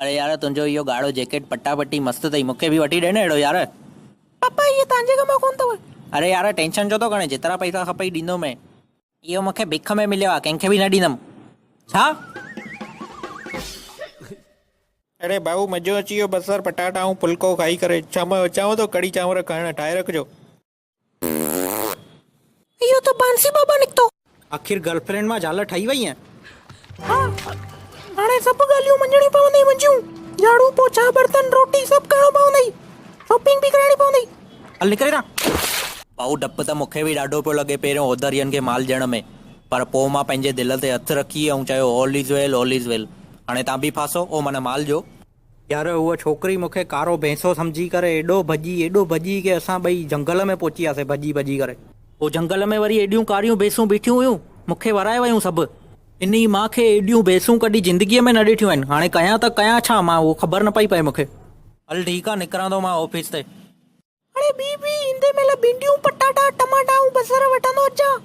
اڙي يار تنهنجو اهو ڳاڙهو جيڪيٽ پٽا پٽي مست اٿئي مون کي به وٺي ڏي نه اهڙو يار. پپا اهي توهان جي ڪم جو ڪونه اٿو. اڙي يار ٽينشن ڇو ٿو کڻين جيترا پئسا کپئي ڏيندومين. اهو مون کي بک ۾ مليو آهي ڪنهن کي به نه ڏيندم. ڇا؟ اڙي ڀائو مزو اچي ويو بصر پٽاٽا ۽ ڦلڪو کائي ڪري شام جو اچانو ٿو ڪڙهي چانور کائڻ ٺاهي رکجو. اهو ته بانسي بابا نڪتو. آخر گرل فرينڊ مان زال ٺهي وئين؟ ها هاڻي سڀ ڳالهيون مڃڻيون پوندئي منهنجيون. جهاڙو پوڇا برتن روٽي سڀ ڪرڻو پوندئي. شاپنگ به ڪرائڻي پوندئي. هل نڪر هتان. ڀائو ڊپ ته مون کي به ڏاڍو پيو لڳي پهريون اوڌرين کي مال ڏيڻ ۾ پر پوء مان پنهنجي دل تي هٿ رکي ۽ چيو all is well all is well هاڻي تان به ڦاسو او معنيٰ مال جو. يار هوء ڇوڪري مون کي ڪارو ڀينسو سمجهي ڪري ايڏو ڀڄي ايڏو ڀڄي ڪي اسان ٻئي جهنگل ۾ پهچي وياسي ڀڄي ڀڄي ڪري. پوء جهنگل ۾ وري ايڏيون ڪاريون ڀينسون بيٺيون هيون مون کي ورائي ويون سڀ. انهي مان کي ايڏيون ڀينسون ڪڏهن زندگيء ۾ نه ڏٺيون آهن هاڻي ڪيان ته ڪيان ڇا مان اهو خبر نه پئي پئي مون کي. هل ٺيڪ آ نڪران ٿو مان آفيس تي. اڙي بي بي ايندي مهل ڀينڊيون، پٽاٽا، ٽماٽا ۽ بصر وٺندو اچان.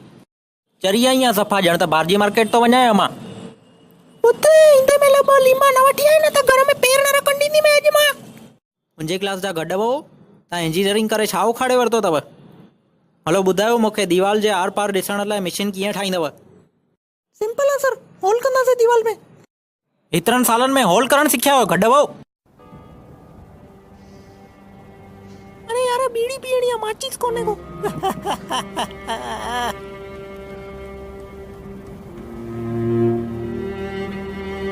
چري آئي آن صفا ڄڻ ته ڀارجي مارڪيٽ ٿو وڃان مان. ٻڌ ايندي مهل ٻه ليما نه وٺي آئين نه ته گهر ۾ پير نه رکڻ ڏينديمانء اڄ مان. منهنجي ڪلاس جا گڏ هئو تان انجنيئرنگ ڪري ڇا اکاڙي ورتو اٿو؟ هلو ٻڌايو مون کي ديوال جي آر پار ڏسڻ لاء مشين ڪيئن ٺاهيندؤ؟ سمپل آ سر، هول ڪنداسين ديوال ۾. هيترن سالن ۾ هول ڪرڻ سکيا آهيو گڏ وئو. اڙي يار ٻيڙي پيئڻي آ ماچيس ڪونهي ڪو.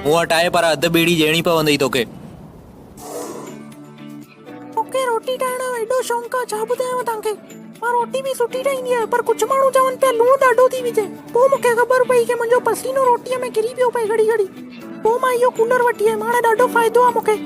مون وٽ آهي پر اڌ ٻيڙي ڏيڻي پوندئي توکي. مونکي روٽي ٺاهڻ جو ايڏو شونق آ ڇا ٻڌايانو توهان کي. مان روٽي به سٺي ٺاهيندي آهيان پر ڪجهه ماڻهو چون پيا لوڻ ڏاڍو ٿي وجهين. پوء مونکي خبر پئي ڪي منهنجو پسينو روٽيء ۾ ڪري پيو پئي گهڙي گهڙي. پوء مان اهو ڪولر وٺي آيم هاڻي ڏاڍو فائدو آ مونکي.